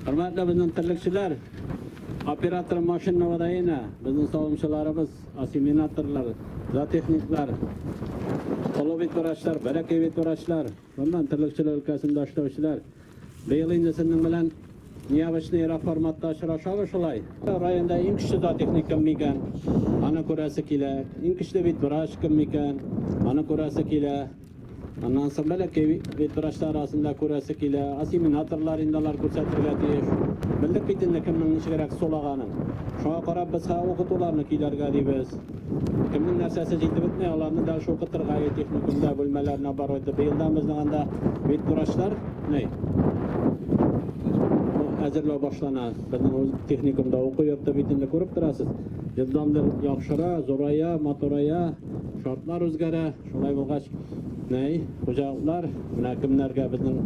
Хөрмәтле безнең терлекчеләр, оператор машина водоена, безнең савымчыларыбыз, осеменаторлар, зоотехниклар, олы ветврачлар, бәләкәй ветврачлар, моннан терлекчелек өлкәсендә эшләүчеләр. Быел инде сезнең белән необычный форматта очрашабыз шулай. Районда иң көчле зоотехник кем микән? Аны күрәсе килә. Иң көчле ветврач кем микән? Аны күрәсе килә. Аннан соң бәләкәй ветврачлар арасында күрәсе килә. Осеменаторлар инде алар күрсәтергә тиеш. Белдек бит инде кемнең ничегрәк сулаганын. Шуңа карап без хәзер укытуларны көйләргә дибез. Кемнең нәрсәсе җитеп бетми, аларны дальше укытырга техникумда бүлмәләренә барып быелдан безнең анда ветврачлар ни әзерләү башлана. Безнең техникумда уку йорты бит инде күреп торасыз. Елдан-ел яхшыра, зурая, матурая, шартлар үзгәрә. Шулай булгач, ни, хуҗалыклар, менә кемнәргә безнең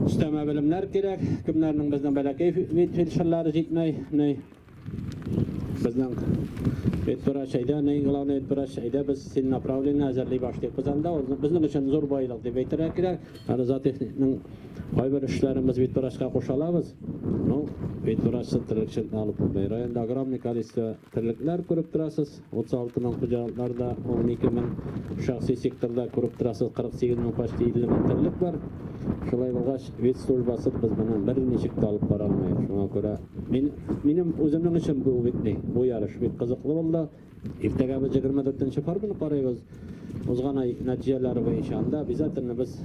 өстәмә белемнәр кирәк, кемнәрнең безнең бәләкәй ветфельдшерлары җитмәй, ни, безнең ветврач әйдә, ни, главный ветврач әйдә, без целенаправленно әзерли башлыйбыз анда. Ул безнең өчен зур байлык дип әйтергә кирәк. Әле зоотехникның кайбер эшләрен без ветврачка куша алабыз. Ну, ветврачсыз терлекчелекне алып булмый. Районда огромный количество терлекләр күреп торасыз. 36 мең хуҗалыкларда, 12 мең шәхси секторда күреп торасыз, 48 мең, почти 50 мең терлек бар. Шулай булгач, ветслужбасы без моны берничек тә алып бара алмыйбыз. Шуңа күрә мин минем үземнең өчен бу бит ни, бу ярыш бик кызыклы булды. Иртәгә без 24 форманы карыйбыз. Узган ай нәтиҗәләре буенча анда обязательно без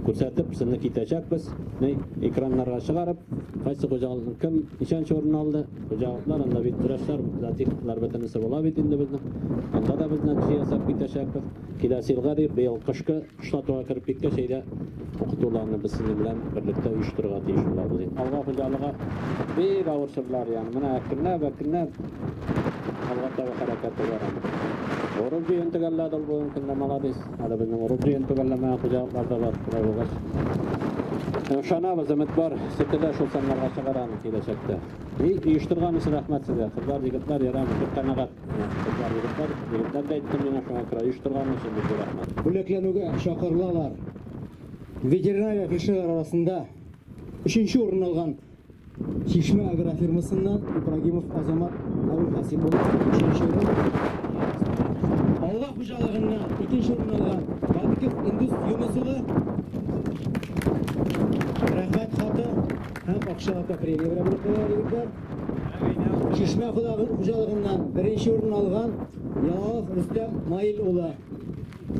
күрсәтеп, сезне китәчәкбез. Ни, экраннарга чыгарып, кайсы хуҗалыкның кем ничәнче урын алды, хуҗалыклар анда бит врачлар, зоотехниклар бөтенесе була бит инде безнең. Анда да без нәтиҗә ясап китәчәкбез. Киләсе елга дип, быел кышкы кышлатуга кереп киткәч, әйдә укытуларны без сезнең белән берлектә оештырырга тиеш булабыз инде. Алга хуҗалыгы бик авыр чорлар, ягъни менә әкренләп, әкренләп алга таба хәрәкәте бар. Урып җыен төгәлләде ул бүгенге көндә, молодец. Әле безнең урып җыен төгәлләмәгән хуҗалыклар да бар, шулай булгач. Ышанабыз, өмет бар, сөте дә шул саннарга чыгар аны киләчәктә. И оештырган өчен рәхмәт сезгә. Кызлар, егетләр, ярамый, бик канәгать. Кызлар, егетләр, егетләр дә әйттем миңа, шуңа күрә оештырган өчен бик зур рәхмәт. Бүләкләнүгә чакырылалар. Ветеринария фельдшерлар арасында 3нче урын алган Чишмә агрофирмасыннан Ибрагимов Азамат Абулхасим улы 3нче урын. Алга хуҗалыгыннан 2нче урын алган Бадыков Индус Юнус улы рәхмәт хаты һәм акчалата премия белән бүләкләнәләр егетләр. Чишмә хуҗалыгыннан 1нче урын алган Ялалов Рөстәм Наил улы.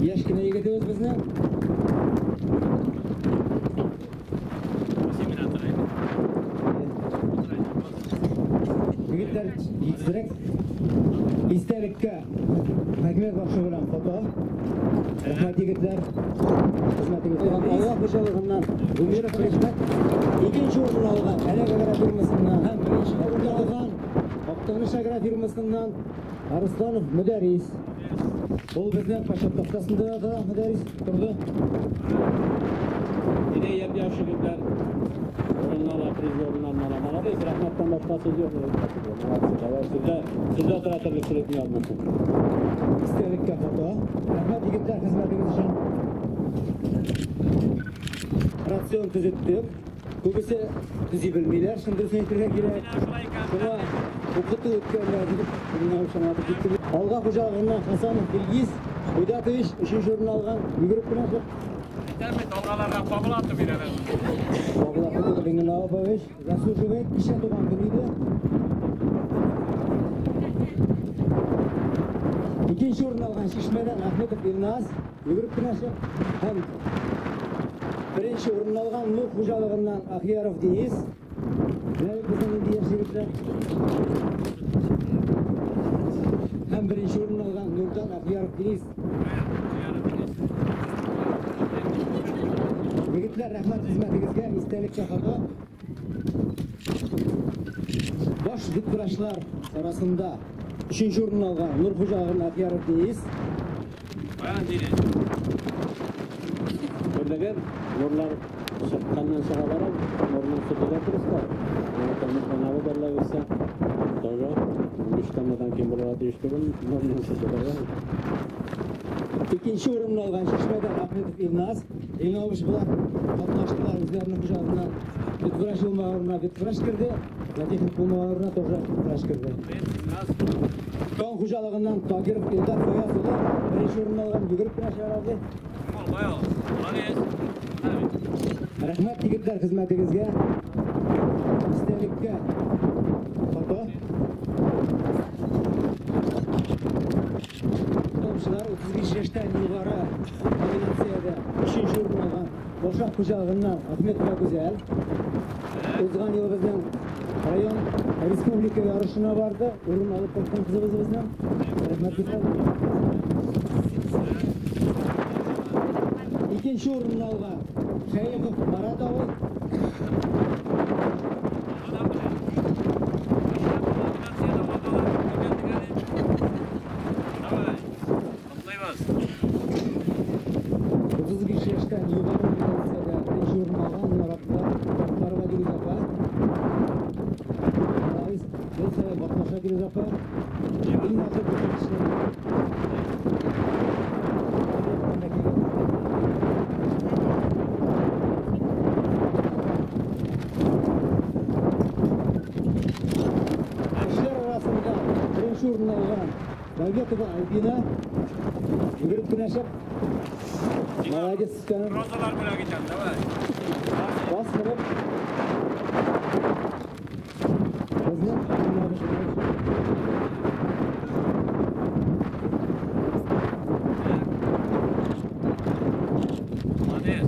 Яшь кенә егетебез безнең. Егетләр, җитезрәк. Истәлеккә хакимият башлыгы белән фото. Рәхмәт, егетләр. Хезмәтегез. Алга хуҗалыгыннан Гумеров Рәхмәт 2нче урын алган Әләк агрофирмасыннан һәм 1нче урын алган Актаныш агрофирмасыннан Арысланов Мөдәрис. Ул безнең почет тактасында да Мөдәрис торды. Иде япь-яшь егетләр урыннар ала, призлы урыннарны ала. Молодец, рәхмәттән башка сүз юк. Молодцы, давай, сездә тора терлекчелекне язмасын. Истәлеккә фото. Рәхмәт, егетләр, хезмәтегез өчен. Рацион төзеттек. Күбесе төзи белмиләр, шуны дөресен әйтергә кирәк. Шуңа укыту үткәннәр дип, менә ышанып киттек. Алга хуҗалыгыннан Хасанов Илгиз Уйдатович 3нче урын алган. Йөгереп кенә чык. Әйтәм алгаларга кабыл бирәләр. Кабыл атып Ленгинович заслуживает, кичә туган көн иде. 2нче урын алган Чишмәдән Ахметов Илназ йөгереп кенә чык. Һәм 1нче урын алган Нух хуҗалыгыннан Ахияров Денис. Менә безнең инде яшь егетләр. Һәм 1нче урын алган Нурдан Ахияров Денис. Егетләр, рәхмәт хезмәтегезгә, истәлеккә фото. Баш ветврачлар арасында 3нче урын алган Нур хуҗалыгыннан Ахияров Денис. Күрдегез, нурлар чыкканнан чыга бара, нурның сөте дә просто. Тоже 15 тоннадан ким булырга тиеш түгел, нурның сөте дә бар. 2нче урынны алган Чишмәдән Ахметов Илназ. Илназ болар катнаштылар үзләренең хуҗалыгыннан сөт Ветврач булмаганына ветврач керде, зоотехник булмаганына тоже врач керде. Таң хуҗалыгыннан Тагиров Илдар Фаяз улы беренче урын алган, йөгереп кенә чыгарды. Рәхмәт, егетләр, хезмәтегезгә. Истәлеккә фото. Топчылар 35 яшьтән югары номинациядә 3нче урын алган Башак хуҗалыгыннан Ахметова Гүзәл. Узган ел безнең район республика ярышына барды. Урын алып кайткан кызыбыз безнең. Рәхмәт, Гүзәл. Икенче урынны алган Шәехов Марат абый. Давай. Котлыйбыз. 35 яшьтән югары номинациядә беренче урын алган Наратлар Татарова Дилүзә апа. Молодец. Ел саен катнаша Дилүзә апа. Иң матур күрсәткечләр. Кешеләр арасында беренче урын алган Дәүләтова Альбина. Йөгереп кенә чык. Молодец, каным. Розалар бүләк итәм, давай. Бас менеп. Безнең Молодец.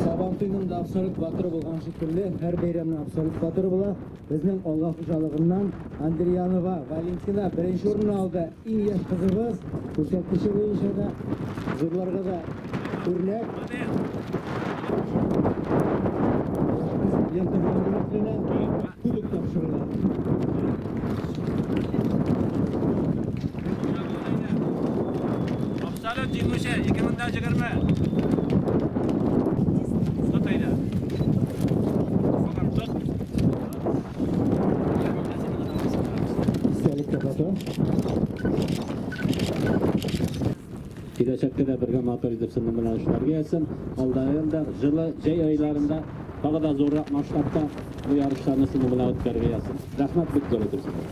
Сабантуйның да абсолют батыры булган шикелле, һәр бәйрәмнең абсолют батыры була. Безнең Алла хуҗалыгыннан Андриянова Валентина беренче урын алды. Иң яшь кызыбыз, күрсәткече буенча да, зурларга да үрнәк. Молодец. Лента белән бүләкләнә, кубок тапшырыла. Абсолют җиңүче 2020. Тот әйдә. Тот. Истәлеккә фото. Киләчәктә дә бергә матур итеп сезнең белән эшләргә язсын. Алда елда җылы җәй айларында тагы да зуррак масштабта бу ярышларны сезнең белән үткәрергә язсын. Рәхмәт бик зур итеп сезгә.